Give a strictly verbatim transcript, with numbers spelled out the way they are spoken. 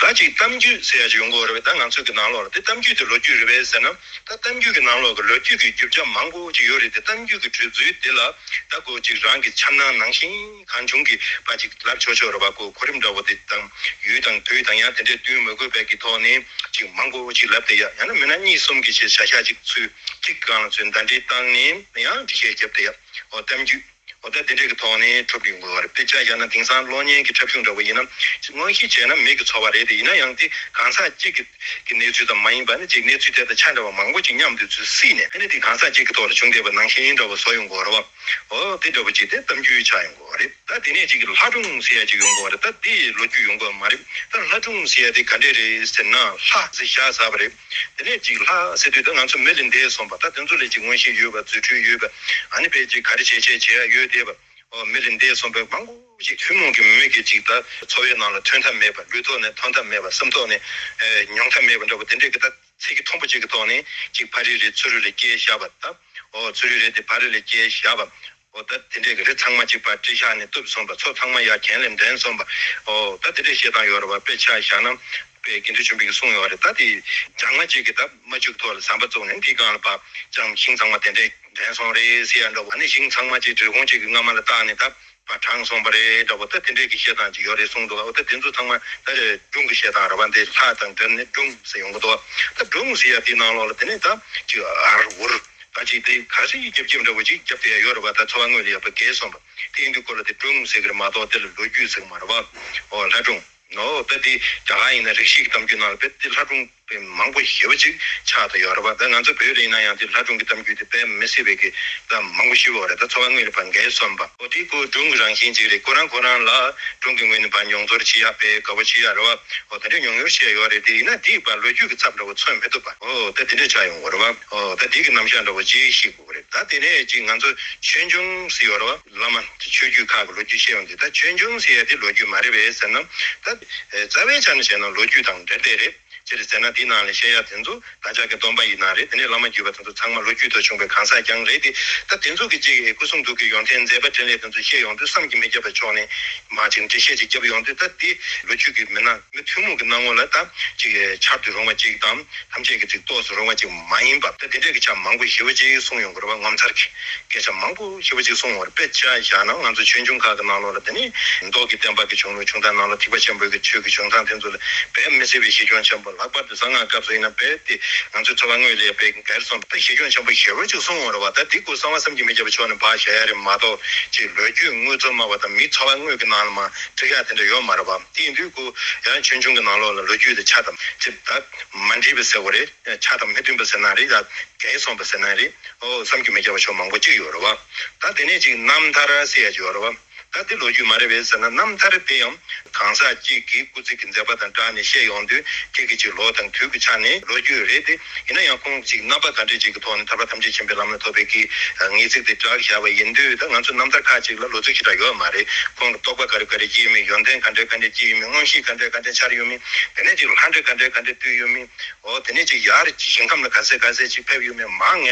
ད་ཅིག་གཏམ་རྒྱུད་ཟེར་ཡ་ཅིག་ཡོང་གི་ཡོད་རེད་པས། ད་ང་ཚོ་གི་ནང་ལོགས་ལ་དེ་གཏམ་རྒྱུད་དེ་ལོ་རྒྱུས་རེད་པས་ཟེར་ན། ད་གཏམ་རྒྱུད་ཀྱི་ནང་ལོགས་ཀྱི་ལོ་རྒྱུས་ཀྱི་རྒྱུ་ཆ་མང་པོ་ཅིག་ཡོད་རེད་དེ། གཏམ་རྒྱུད་ཀྱི་གྲུབ་ཚུལ་དེ་ལ་ད་ཁོ་ཅིག་རང་གི་འཆར་སྣང་ནང་བཞིན་གང་བྱུང་གི་བ་ཅིག་ལབ་ཆོག་ཆོག་རེད་པ། ཁོ་གོ་རིམ་འདྲ་བོ་དེ་དང་ཡུལ་དང་དུས་དང་ཡང་དེ་འདྲའི་བསྟུན་མི་དགོས་པའི་གི་ཐོག་ནས་ཅིག་མང་པོ་ཅིག་ལབ་བསྡད་ཡ། ཡང་ན་མིན་ན་གཉིས་གསུམ་གི་ཅིག་བྱ་བཞག་ཅིག་ཚུལ་གཅིག་སྒང་ལ་ཚུལ་ཟླ་སྒྲིལ་བཏང་ནས་ཡང་འགྲེལ་བཤད་བརྒྱབ་བསྡད་ཡ། འོ་གཏམ་རྒྱུད། འོ་ད་དེ་འདྲས་ཀྱི་ཐོག་ནས་གྲུབ་ཡོང་གི་ཡོད་རེད། དཔེ་ཆ་བཞག་ན་དེང་སང་གློག་བརྙན་གྱི་འཁྲབ་གཞུང་འདྲ་བོ་ཡིན་ན། མངོན་ཤེས་བྱས་ན་མིག་གིས་ཚོར་བ་རེད་དེ། ཡིན་ན་ཡང་དེ་གང་ཟག་གཅིག་གི་གི་གནས་ཚུལ་ཙམ་མ་ཡིན་པ་ནི་ཅིག་གནས་ཚུལ་དེ་དང་ཆ་འདྲ་བ་མང་པོ་ཅིག་མཉམ་དུ་ཚུར་བསྲེས་ནས། ཨ་ནི་དེ་གང་ཟག་གཅིག་གི་ཐོག་ལ་བྱུང་བསྡད་པ་ནང་བཞིན་འདྲ་བོ་བཟོ་ཡོང་གི་ཡོད་རེད་བ། འོ་དེ་འདྲ་བོ་ཅིག་དེ་གཏམ་རྒྱུད་ཆགས་ཡོང་གི་ཡོད་རེད། ད་དེ་ནས་ཅིག་ལྷ་སྒྲུང་ཟེར་ཡ་ཅིག་ཡོང་གི་ཡོད་རེད། ད་དེ་ལོ་རྒྱུས་ཡོང་གི་ཡོད་མ་རེད། ད་ལྷ་སྒྲུང་ཟེར་ཡ་དེ་ག་འདྲས་རེད་ཟེར་ན། ལྷ་ཟེར་བཞག་ཚར་བ་རེད། དེ་ནས་ཅིག་ལྷ་ཟེར་དུས་ད་ང་ཚོ་མི་ལས་འདས་སོང་བ། ད་དེ་ཚོ་ལ་ཅིག་མངོན་ཤེས་ཡོད་པ། རྫུ་འཕྲུལ་ཡོད་པ། ཨ་ནི་དཔེ་ཅིག་ག་རེ་བྱས་བྱས་བྱེད་ཡ་ཡོད་བསྡད་པ། ཨོ་མི་ལས་འདས་སོང་བའི་མང་པོ་ཞིག་ཐུན་མོང་གི་མི་གི་ཅིག་ད་འཚོ་བའི་ནང་ལ་ཐོན་ཐབས་མེད་པ། ལུས་ཐོག་ནས་ཐོན་ཐབས་མེད་པ། སེམས་ཐོག་ནས་ཨེ་མྱོང་ཐབས་མེད་པ་འདྲ་པོ་དེ་འདྲས་ཀྱི་ད་ཚིག་གི་མཐོན་པོ་ཅིག་གི་ཐོག་ནས་ཅིག་ཕ་རི་རེད་ཚུ་རི་རེད་སྐྱེལ་བཞག་པ། ད་ཨོ་ཚུ་རི་རེད་དེ་ཕ་རི་ལ་སྐྱེལ་བཞག་པ། ཨོ་ད་དེ་འདྲས་ཀྱི་རི་ཚང་མ་ཅིག་ཕར་བྲི་བཞག་ནས་གཏུབ་སོང་བ། མཚོ་ཚང་མ་ཡར་གྱེན་ལ་འདྲེན་སོང་བ། ཨོ་ད་དེ་འདྲས་བཤད་སྟངས་ཡོད་རེད་བ། དཔེ་ཆ་བཞག་ན་དཔེ་དགེ་འདུན་ཆོས་འཕེལ་གྱིས་གསུངས་ཡོད་རེད། ད་དེ་ལྗང་ལྔ་གཅིག་གི་ད་རྨ་ཆུ་ཐོག་ལ་ཟམ་པ་བཙུགས་ནས་དེའི་སྒང་ལ་ཕར་ལྗང་ཤིང་ཚང་མ་དེ་འདྲས་འདྲེན་སོང་རེད་ཟེར་ཡ་འདྲ་བོ། ཨ་ནི་ཤིང་ཚང་མ་ཅིག་འབྲི་གུང་གཅིག་གི་རྔ་མ་ལ་བཏགས་ནས་ད་ཕར་དྲངས་སོང་བ་རེད་འདྲ་བོ། ད་དེ་འདྲས་ཀྱི་བཤད་སྟངས་ཅིག་ཡོད་རེད་གསུངས་འདུག་ཨོ་ད་དེ་ཚོ་ཚང་མ་ད་སྒྲུང་གི་བཤད་སྟངས་རེད་བ། འདི་ལྷ་དང་འབྲེལ་ནས་སྒྲུང་ཟེར་ཡོང་གི་འདུག་ད་སྒྲུང་ཟེར་ཡ་དེའི་ནང་ལོགས་ལ་དེ་ནས་ད་ཅིག་ཨར་འུར་ད་ཅིག་དེ་ག་ཚོད་ཀྱི་རྒྱབ་རྒྱབ་འདྲ་བོ་ཅིག་རྒྱབ་བསྡད་ཡ་ཡོད་རེད་བ། ད་འཚོ་བ་དངོས་ལ་ཡག་པོ་འགལ་སོང་བ། དེ་ཡིན་དུས་སྐོར་ལ་དེ་སྒྲུང་ཟེར་གི་རེད་མ་གཏོགས་དེ་ལ་ལོ་རྒྱུས་ཟེར་གི་མ་རེད་བ། ཨོ་ལྷ་སྒྲུང་ནོ། ད་དེ་རྒྱ་གར་ཡིན་ན་རིགས་ཤིག་གི་གཏམ་རྒྱུད་ནང་ལ་དཔེ་དེ་ལྷ་སྒྲུང་དཔེ་མང་པོ་ཞེ་པོ་ཅིག་ཆགས་བསྡད་ཡོད་རེད་བ། ད་ང་ཚོ་བོད་ལ་ཡིན་ན་ཡང་དེ་ལྷ་སྒྲུང་གི་གཏམ་རྒྱུད་དེ་དཔེ་མི་སྲིད་པའི་གི་ད་མང་པོ་ཞེ་པོ་རེད། ད་འཚོ་བ་དངོས་ལ་ཕར་འགལ་སོང་བ། ཨོ་དེ་ཁོ་སྒྲུང་གི་རང་བཞིན་ཅིག་རེད། ཁོ་རང་ཁོ་རང་ལ་སྒྲུང་གི་ངོས་ནས་ཕར་མྱོང་ཚོར་བྱེད་ཡ་དཔེ་དགའ་པོ་བྱེད་ཡ་རེད་བ། ཨོ་དེ་འདྲ་མྱོང་མྱོང་བྱས་ཡོད་རེད། དེ་ཡིན་ན་དེའི་བར་ལོ་རྒྱུས་ཀྱི་ཚབ་འདྲ་བོ་མཚོན་མི་ཐུབ་པ། ཨོ་ད་དེ་འདྲ་ཆགས་ཡོང་གི་རེད་བ། ཨོ་ད་དེ་གི་རྣམ་གཞག་འདྲ་བོ་ཅིག་ཤེས་དགོས་རེད། ད་དེ་ནས་ཅིག་ང་ཚོ་ཆོས་འབྱུང་ཟེར་ཡོད་རེད་བ། བླ་མ་དེ་ཆོས་བརྒྱུད་ཁག་གི་ལོ་རྒྱུས་བཤད་ཡོང་དུས། ད་ཆོས་འབྱུང་ཟེར་ཡ་དེ་ལོ་རྒྱུས་མ་རེད་པས་ཟེར་ན། ད་རྩ་བའི་ཆ་ནས་བཤད་ན་ལོ་རྒྱུས་དང་འབྲེལ་བསྡད་རེད། ཅི་རེད་ཟེར་ན་དེའི་ནང་ལ་བཤད་ཡ་དེ་ཚོ་བདག་ཅག་གི་སྟོན་པ་ཡི་ནང་རེད། དེ་ནས་བླ་མ་བརྒྱུད་པ་དེ་ཚོ་ཚང་མ་ལོ་རྒྱུས་ཐོག་བྱུང་བའི་གང་ཟག་རྐྱང་རེད་དེ། ད་དེ་ཚོ་གི་ཅིག་སྐུ་གསུང་ཐུགས་ཀྱི་ཡོན་ཏན་མཛད་པ་འཕྲིན་ལས་དེ་ཚོ་བཤད་ཡོང་དུས། བསམ་གྱིས་མི་ཁྱབ་པ་ཕྱོགས་ནས་མ་ཅིག་འགྲེལ་བཤད་ཅིག་བརྒྱབ་ཡོང་དུས། ད་དེ་ལོ་རྒྱུས་ཀྱི་མི་སྣ་མི་ཐུན་མོང་གི་སྣང་ངོ་ལ་ད་ཅིག་འཆར་དུ་རུང་བ་ཅིག་དང་། ཐམས་ཅད་ཀྱི་ཚིག་རྟོགས་སུ་རུང་བ་ཅིག་མ་ཡིན་པ། ད་དེ་འདྲས་ཀྱི་ཆ་མང་པོ་ཞེ་པོ་ཅིག་གསུངས་ཡོང་གི་རེད་བ། ངོ་མཚར་གྱི་སྐད་ཆ་མང་པོ་ཞེ་པོ་ཅིག་གསུངས་ཡོང་བ་རེད། དཔེ་ཆ་བཞག་ན་ང་ཚོ་ཆོས་འབྱུང་ཁག་གི་ནང་ལོགས་ལ་དེ་ནི་མདོ་གི་བསྟན་པ་གི་བྱུང་ལུགས་བྱུང་སྟངས་ནང་ལ། ཐེག་པ་ཆེན་པོའི་གི་ཆོས་ཀྱི་བྱུང་སྟངས་དེ་ཚོ་ལ་དཔེ་མི་སྲིད་པའི་གཞི་ཁྱོན་ཆེན་པོ། ལྷག་པར་དུ་གསང་སྔགས་སྐབས་སུ་ཡིན་ན་དཔེ་དེ་ང་ཚོའི་འཚོ་བ་དངོས་ལ་དཔེ་འགལ་སོང་། ད་གཞི་ཁྱོན་ཆེན་པོ་ཞེ་པོ་ཅིག་གསུངས་ཡོང་རེད་བ། ད་དེ་ཁོ་གསང་བ་བསམ་གྱིས་མི་ཁྱབ་པ་ཕྱོགས་ནས་ཕར་བཞག་ཡ་རེད་མ་གཏོགས། ཅིག་ལོ་རྒྱུས་དངོས་ཚོ་སྨྲ་བ་དང་མིའི་འཚོ་བ་དངོས་ཀྱི་ནང་ལ་མ་འཁྲིད་ཡ་དེ་འདྲ་ཡོད་མ་རེད་བ། དེ་ཡིན་དུས་ཁོ་ཡང་ཆོས་འབྱུང་གི་ནང་ལོགས་ལ་ལོ་རྒྱུས་དེ་ཆ་དང་ཅིག་ད་མ་འགྲིག་པ་ཟེར་བ་རེད། ཆ་དང་མི་མཐུན་པ་ཟེར་ན་རེད། ཡ་འགལ་སོང་བ་ཟེར་ན་རེད། ཨོ་བསམ་གྱིས་མི་ཁྱབ་པ་ཕྱོགས་མང་པོ་ཅིག་ཡོད་རེད་བ། ད་དེ་ནས་ཅིག་རྣམ་ཐར་ཟེར་ཡ་ཅིག་ཡོད་རེད་བ། ད་དེ་ལོ་རྒྱུས་མ་རེད་པས་ཟེར་ན། རྣམ་ཐར་དེ་ཡང་གང་ཟག་གཅིག་གི་སྐུ་ཚེ་གི་མཛད་པ་དང་སྦྲགས་ནས་བཤད་ཡོང་དུས། དེ་གི་ཅིག་ལོ་དང་དུས་ཀྱི་ཆ་ནས་ལོ་རྒྱུས་རེད་དེ། ཡིན་ན་ཡང་ཁོང་ཅིག་རྣམ་པ་ག་འདྲས་ཅིག་གི་ཐོག་ནས་ཐར་པ་ཐམས་ཅད་མཁྱེན་པའི་ལམ་ལ་ཐོབ་པའི་གི་ངེས་ཚིག་དེ་བསྒྲགས་བཞག་པ་ཡིན་དུས། ད་ང་ཚོ་རྣམ་ཐར་ཁག་ཅིག་ལ་ལོ་ཚིགས་ཞེ་དྲག་ཡོད་མ་རེད། ཁོང་གི་རྟོགས་པ་ག་རེ་ག་རེ་སྐྱེས་ཡོད་མེད། ཡོན་ཏན་ག་འདྲས་ག་འདྲས་སྐྱེས་ཡོད་མེད། མངོན་ཤེས་ག་འདྲས་ག་འདྲས་འཆར་ཡོད་མེད། དེ་ནས་ཅིག་ལྷ་འདྲེ་ག་འདྲས་ག་འདྲས་བཏུལ་ཡོད་མེད། འོ་དེ་ནས་ཅིག་ཡར་ཞིང་ཁམས་ལ་ག་ཚད་ག་ཚད་ཅིག་ཕེབས་ཡོད་མེད། མང་ངེས་